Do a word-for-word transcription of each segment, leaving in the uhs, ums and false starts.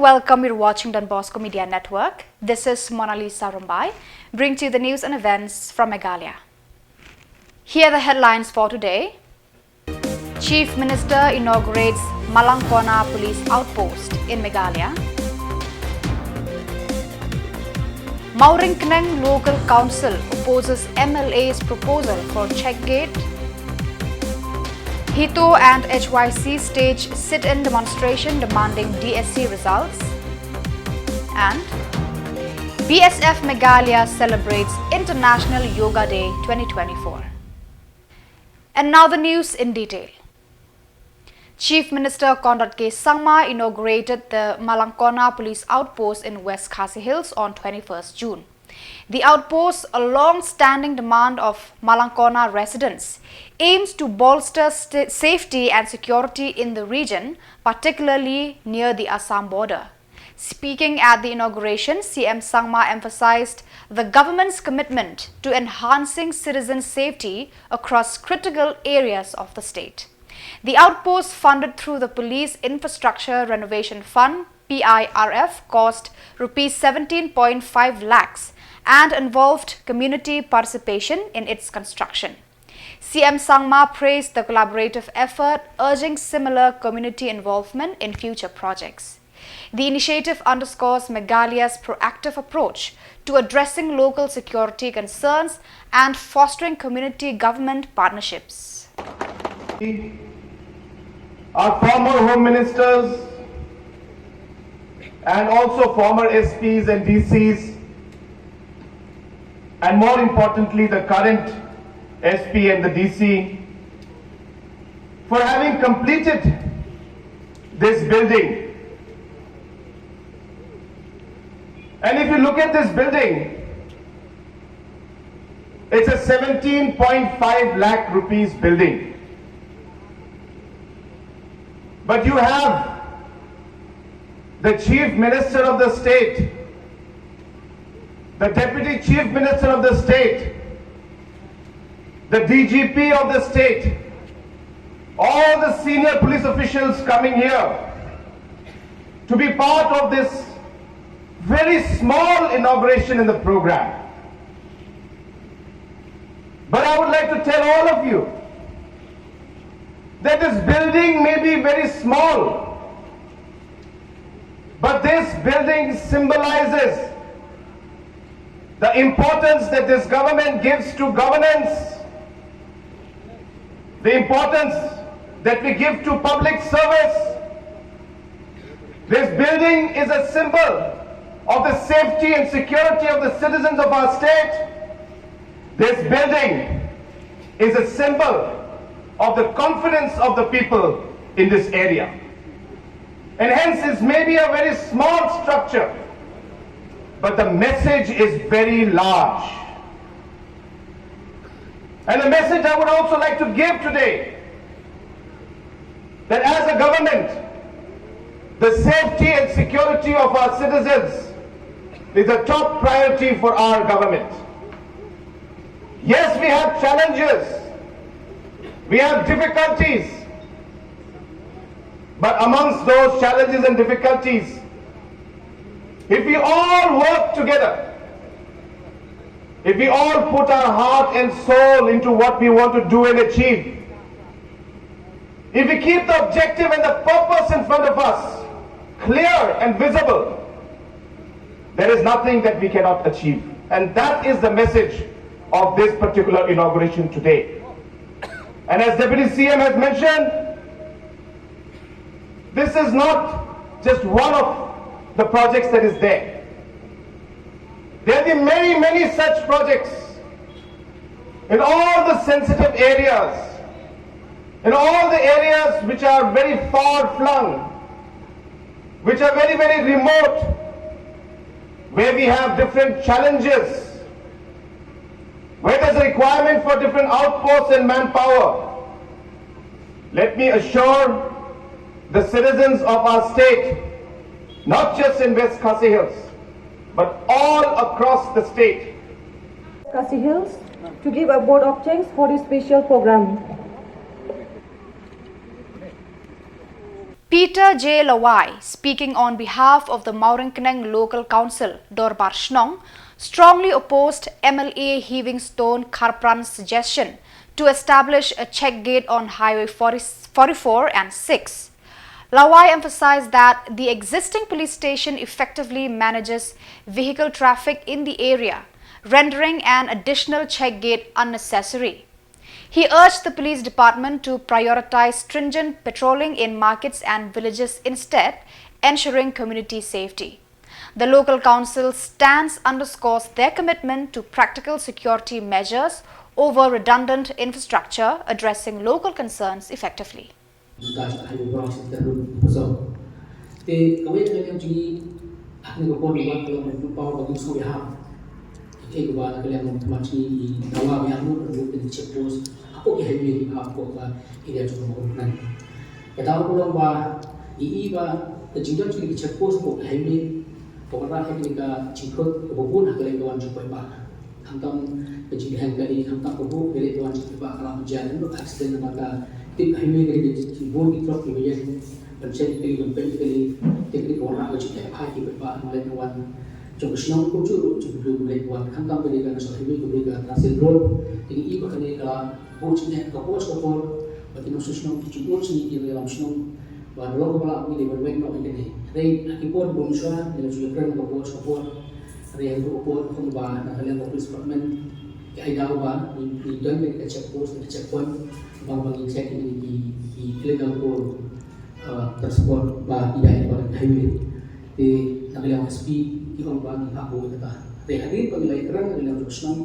Welcome, you're watching Don Bosco Media Network. This is Monalisa Rumbai, bring to you the news and events from Meghalaya. Here are the headlines for today. Chief Minister inaugurates Malangkona Police Outpost in Meghalaya. Mawryngkneng Local Council opposes M L A's proposal for check gate. HITO and H Y C stage sit-in demonstration demanding D S C results. And B S F Meghalaya celebrates International Yoga Day twenty twenty-four. And now the news in detail. Chief Minister Conrad K Sangma inaugurated the Malangkona Police Outpost in West Khasi Hills on twenty-first June. The outpost, a long-standing demand of Malangkona residents, aims to bolster sta- safety and security in the region, particularly near the Assam border. Speaking at the inauguration, C M Sangma emphasized the government's commitment to enhancing citizen safety across critical areas of the state. The outpost, funded through the Police Infrastructure Renovation Fund, P I R F, cost rupees seventeen point five lakhs and involved community participation in its construction. C M Sangma praised the collaborative effort, urging similar community involvement in future projects. The initiative underscores Meghalaya's proactive approach to addressing local security concerns and fostering community government partnerships. Our former home ministers and also former S Ps and D Cs, and more importantly, the current S P and the D C, for having completed this building. And if you look at this building, it's a seventeen point five lakh rupees building. But you have the Chief Minister of the state, the Deputy Chief Minister of the state, the D G P of the state, all the senior police officials coming here to be part of this very small inauguration in the program. But I would like to tell all of you that this building may be very small, but this building symbolizes the importance that this government gives to governance, the importance that we give to public service. This building is a symbol of the safety and security of the citizens of our state. This building is a symbol of the confidence of the people in this area. And hence, this may be a very small structure, but the message is very large. And the message I would also like to give today, that as a government, the safety and security of our citizens is a top priority for our government. Yes, we have challenges, we have difficulties, but amongst those challenges and difficulties, if we all work together, if we all put our heart and soul into what we want to do and achieve, if we keep the objective and the purpose in front of us clear and visible, there is nothing that we cannot achieve. And that is the message of this particular inauguration today. And as Deputy C M has mentioned, this is not just one of the projects that is there. There will be many, many such projects in all the sensitive areas, in all the areas which are very far flung, which are very, very remote, where we have different challenges, where there's a requirement for different outposts and manpower. Let me assure the citizens of our state, not just in West Khasi Hills, but all across the state, Khasi Hills, to give a vote of thanks for this special program. Peter J Lawai, speaking on behalf of the Mawryngkneng Local Council, Dorbar Shnong, strongly opposed M L A Heavingstone Kharpran's suggestion to establish a check gate on Highway forty, forty-four and six. Lawai emphasized that the existing police station effectively manages vehicle traffic in the area, rendering an additional check gate unnecessary. He urged the police department to prioritize stringent patrolling in markets and villages instead, ensuring community safety. The local council stance underscores their commitment to practical security measures over redundant infrastructure, addressing local concerns effectively. Ka jaka highway bra sha Terum Pasong. Te kawei ka liang jong ngi, ha kane ka por ba ka long ruh paw ba ngi sngewbha. Te kaba na ka liang jong ngi, i dawa ba ïa lut ruh ka check post hapoh ka highway, hapoh ka area jong ka Mawryngkneng. Ka daw ka long ba i, i ba ka jingjot jong ka check post hapoh ka highway ka wanrah ïa kane ka jingkhot kaba bun ha ka leit ka wan jong paidbah. Khamtam ka jingdheng kali, khamtam ka buh ka leit ka wan jong paidbah, ka la mynjur ïa ka accident namar ka tip ka highway ka dei ka jingbun ki trok kiba ïeng ban check kali, ban peit kali. Te kane ka wanrah ka jingeh bha ïa ki paidbah ha ka leit ka wan jong ka shnong kumjuh ruh jong ka briew ba leit ka wan. Khamtam ka dei ka National Highway, ka dei ka Transit Road. Te ngi i ba kane ka la buh jingeh ha ka por sha ka por, ba ki nongshong shnong ki ju buh jingeh ïa ki nongïalam shnong ba da long kaba lah ngi dei ban weng noh ïa kane. Hynrei ha ki por ba mynshwa ngi la ju ïakren ha ka por sha ka por. Hynrei ha ka por kumba na ka liang ka police department ki ai daw ba ngi, ngi don kane ka check post, ka check point ba, ba ngi check ïa kine ki, ki illegal coal, uh, transport ba ki dei ban highway. Te na ka liang S P ki ong ba ngi hap buh ïa kata. Te hadien ba ngi la ïakren na ka liang jong ka shnong,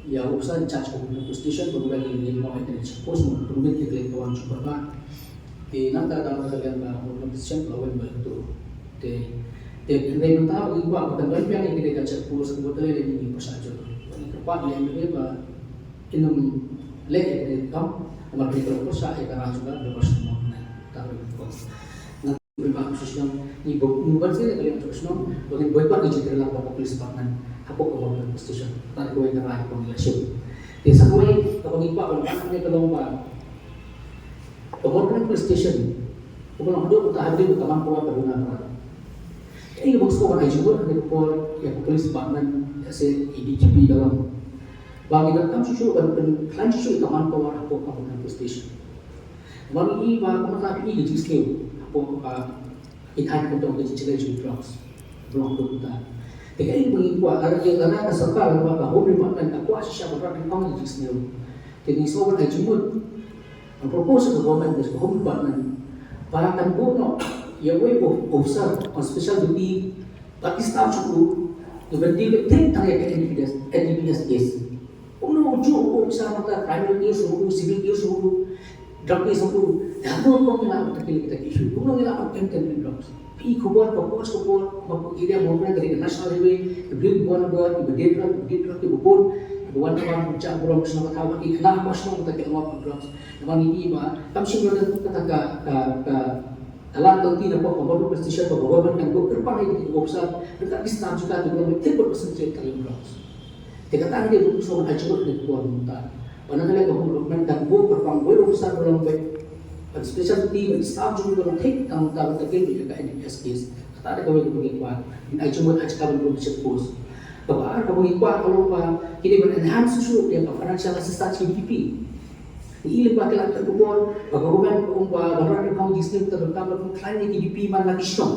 ïa u officer in charge ka Mawryngkneng Police Station, ba ngi la ïa, ïa, ïa, check post, ba ngi permit ïa ka leit ka wan jong paidbah. Te nangta da ka liang ka Mawryngkneng Police Station ka la wan ba tu. Te, te hynrei mynta ba ngi kwah ba kan don biang ïa ka check post, ba te lei lei ngi pyrshah jur. Ba ngi kyrpad ïa M L A ba kin ym leh ïa ka kam, namar ba ngi pyrshah ïa ka rang jong ka, ba pyrshah mo na ta ba ngi kwah. Ngi ba shnong, ngi ba, ngi ba shnong, ngi ba shnong, ba ngi ba ba ngi jingkren lang ba police department hapoh ka Mawryngkneng Police Station. Kata ka wei ka rai ba ngi la shim. Te sa kawei kaba ngi kwah ban ong ka long ba ka Mawryngkneng Police Station kaba long haduh mynta ha ka command power ka duna ka. Kaei kaba ngi sngewbha ban ai jingmut ha kane ka por ïa ka police department, ïa se i D G P ka long ba ngi donkam shuh shuh ban pynkhlaiñ shuh shuh ïa ka manpower hapoh ka Mawryngkneng Police Station. Ba ngi i ba ka mynta phi i ka jingsniew hapoh ka, ki thaiñ kaba don ka jingjlei jong ki drugs, ba long haduh mynta. Te kaei ba ngi kwah, lada ka, lada ka sorkar, lada ka Home Department ka kwah shisha ban rat nyngkong ïa ka jingsniew, te ngi sngewbha ban ai jingmut, ban propose ïa ka government, ïa ka Home Department, ba kan buh noh ïa uwei u officer on special duty bad ki staff jong u, kiban deal beit tang ïa ka N D P S, N D P S case. Kumno u juh u officer mynta, criminal case ruh, civil case ruh, drug case ruh. Te kumno ngi lah ban tackle kita ki issue? Kumno ngi lah ban contain ki drugs? Phi i khubor ka por sha ka por, ba ka area Mawryngkneng ka dei ka national highway, ki briew ki bun, ki bun, kiba die drug, kiba die drug kiba bun, kiba wan, wan, wan, jah burom shnong ka thaw, ki khynnah ha shnong mynta ki la ngop drugs. Namar ngi i ba kam shym don kata ka, ka, ka, ka lad ka lynti na pdeng ka Mawryngkneng Police Station ba ka government kan buh kyrpang ïa ki officer, ryngkat ki staff jong ka, kiba long beit thik bad concentrate ka ïa drugs. Te kata ka dei ba ngi sngewbha ban ai jingmut ha kane ka por mynta. Ba na ka liang ka Home Department kan buh kyrpang uwei u officer ba long beit, bad special team, bad staff jong u ba long thik tang mynta ban tackle ïa ka N D P S case. Kata ka dei kawei kaba ngi kwah. Ngin ai jingmut ha jaka ban buh check post. Kaba ar kaba ngi kwah ka long ba ki dei ban enhance shuh shuh ïa ka financial assistance ki D P. Ngi i lyngba ki lad ka khubor ba ka government ka ong ba ban rat nyngkong ïa ka jingsniew, te donkam ban pynkhlaiñ ïa ki D P man la ki shnong.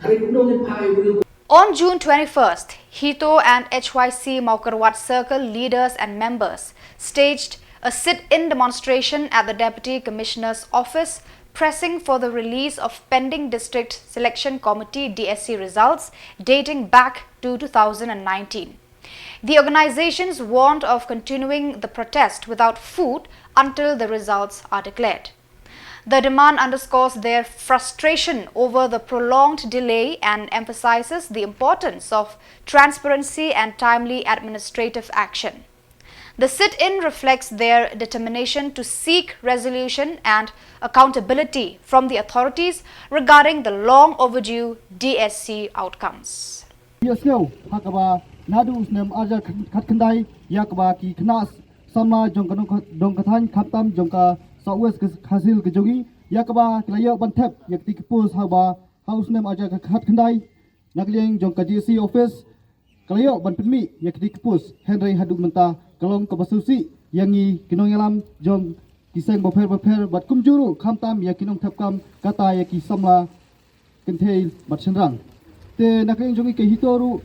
Hynrei kumno ngin phah ïa u briew. On June twenty-first, HITO and H Y C Mawkyrwat Circle leaders and members staged a sit-in demonstration at the Deputy Commissioner's office, pressing for the release of pending District Selection Committee, D S C, results dating back to two thousand and nineteen. The organizations warned of continuing the protest without food until the results are declared. The demand underscores their frustration over the prolonged delay and emphasizes the importance of transparency and timely administrative action. The sit-in reflects their determination to seek resolution and accountability from the authorities regarding the long overdue D S C outcomes. Ïohsngew ha kaba naduh u snem arhajar khatkhyndai ïa kaba ki khynnah samla jong ka dong ka, dong ka thaiñ khamtam jong ka South West Khasi Hills ka jong ngi ïa kaba ki la ïoh ban thep ïa kine ki post haba ha u snem arhajar khatkhyndai na ka liang jong ka D C office ka la ïoh ban pynmih ïa kine ki post, hynrei haduh mynta ka long kaba sngewsih ïa ngi ki nongïalam jong ki seng bapher bapher bad kumjuh ruh khamtam ïa ki nongthep kam kata ïa ki samla kynthei bad shynrang. Te na ka liang jong ngi ka HITO ruh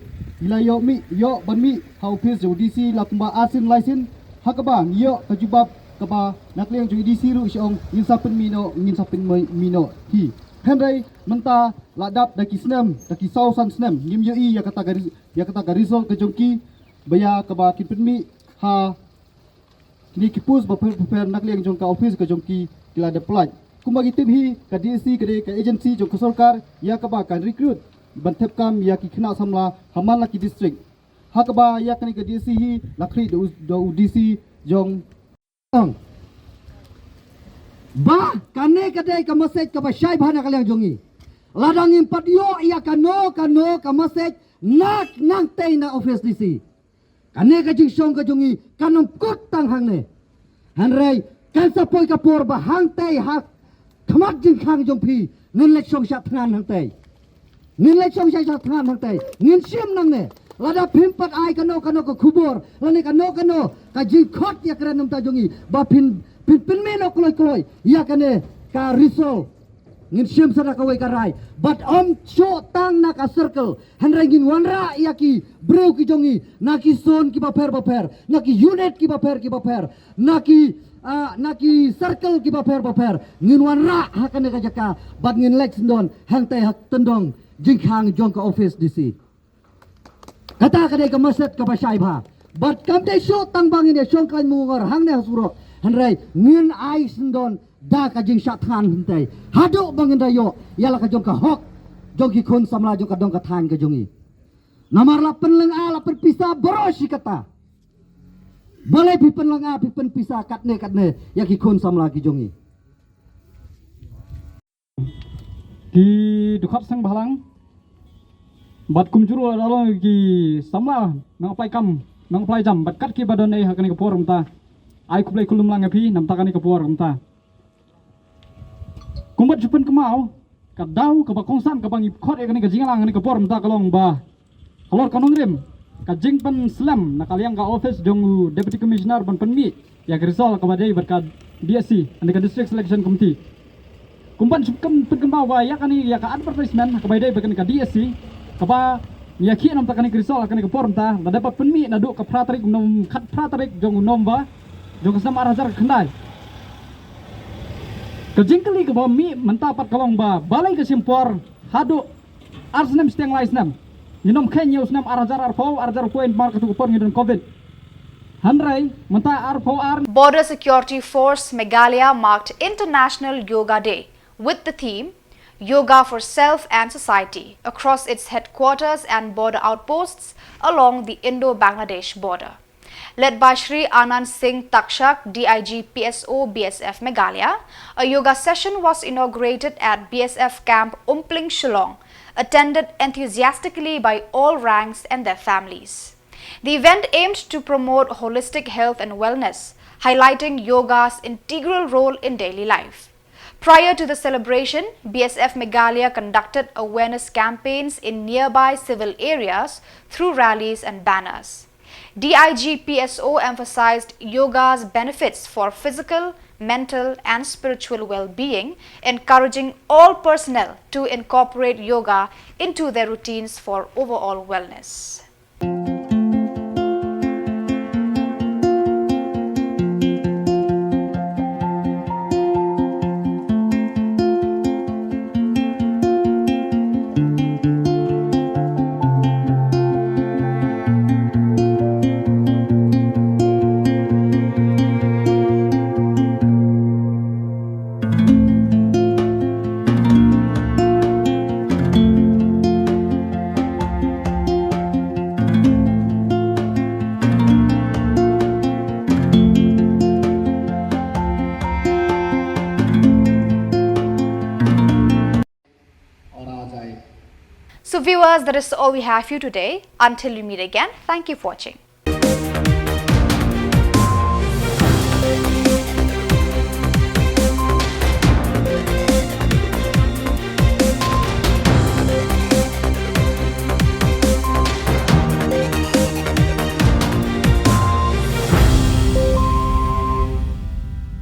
ngi la ïoh mih, ïoh ban mih ha office jong u D C la kumba ar sien lai sien, ha kaba ngi ïoh ka jubab kaba na ka liang jong u D C ruh i ong ngin sa pynmih noh, ngin sa pynmih noh hi. Hynrei mynta la dap da ki snem, da ki saw san snem ngim ïohi ïa kata ka ri-, ïa kata ka result ka jong ki ba ïa kaba kin pynmih ha kine ki post bapher bapher na ka liang jong ka office ka jong ki, ki la dep pynlait. Kumba ngi tip hi, ka D S C ka dei ka agency jong ka sorkar ïa kaba kan recruit ban thep kam ïa ki khynnah samla ha man la ki district. Ha kaba ïa kane ka D S C hi la khlieh da u, da u D C jong. Ba kane ka dei ka message kaba shai bha na ka liang jong ngi. Lada ngim pat ïoh ïa kano kano ka message na nangtei na office D C, kane ka jingshong ka jong ngi kan ym kut tang hangne. Hynrei kan sa poi ka por ba hangtei ha khmat jingkhang jong phi ngin leit shong shad thngan hangtei. Ngin leit shong shad thngan hangtei. Ngin shim nangne. Lada phim pat ai kano kano ka khubor lane kano kano ka jingkhot ïa ka rynïeng namta jong ngi ba phin, phin pynmih noh kloi kloi ïa kane ka result. Ngin shim sa da kawei ka rai. Bad ym shuh tang na ka circle. Hynrei ngin wanrah ïa ki briew ki jong ngi na ki zone kiba pher bapher, na ki unit kiba pher kiba pher, na ki, ah, na ki circle kiba pher bapher. Ngin wanrah ha kane ka jaka bad ngin leit sngewdon hangtei ha tyndong jingkhang jong ka office D C. Kata ka dei ka message kaba shai bha. Bad kam dei shuh tang ba ngin ïa shong khlaiñ mungor hangne ha surok. Hynrei ngin ai sngewdon da ka jingshad thngan hangtei haduh ba ngin da ïoh ïa la ka jong ka hok jong ki khun samla jong ka dong ka thaiñ ka jong ngi. Namar la pynlynga, la pynpisa baroh shi katta. Balei phi pynlynga, phi pynpisa katne katne ïa ki khun samla ki jong ngi? Ki dkhot seng bhalang bad kumjuh ruh la long ki samla nang apply kam, nang apply jam bad kat kiba don ei ha kane ka por mynta. Ai khublei khublei lang ïa phi namta kane ka por mynta. Kumba ju pynkynmaw, ka daw kaba kongsan kaba ngi khot ïa kane ka jingïalang kane ka por mynta ka long ba halor ka nongrim ka jingpynslem na ka liang ka office jong u Deputy Commissioner ban pynmih ïa ka result kaba dei bad ka D S C, ane ka District Selection Committee. Kumban shu pynkynmaw ba ïa kane ïa ka advertisement kaba dei bad kane ka D S C kaba ngi ïa khih namta kane ka result kane ka por mynta la dep pynmih naduh ka phra tarik, num khat phra tarik jong u November jong ka snem arhajar khyndai. Ka jingkylli kaba mih mynta pat ka long ba balei ka shim por haduh ar snem shiteng lai snem. Nginym kheiñ ïa u snem arhajar arphew, arhajar arphew namar katu ka por ngi don covid. Hynrei mynta arphew ar. Border Security Force Meghalaya marked International Yoga Day with the theme Yoga for Self and Society across its headquarters and border outposts along the Indo-Bangladesh border. Led by Shri Anand Singh Takshak, D I G P S O B S F Meghalaya, a yoga session was inaugurated at B S F camp Umpling, Shillong, attended enthusiastically by all ranks and their families. The event aimed to promote holistic health and wellness, highlighting yoga's integral role in daily life. Prior to the celebration, B S F Meghalaya conducted awareness campaigns in nearby civil areas through rallies and banners. D I G P S O emphasized yoga's benefits for physical, mental, and spiritual well being, encouraging all personnel to incorporate yoga into their routines for overall wellness. So viewers, that is all we have for you today. Until we meet again, thank you for watching.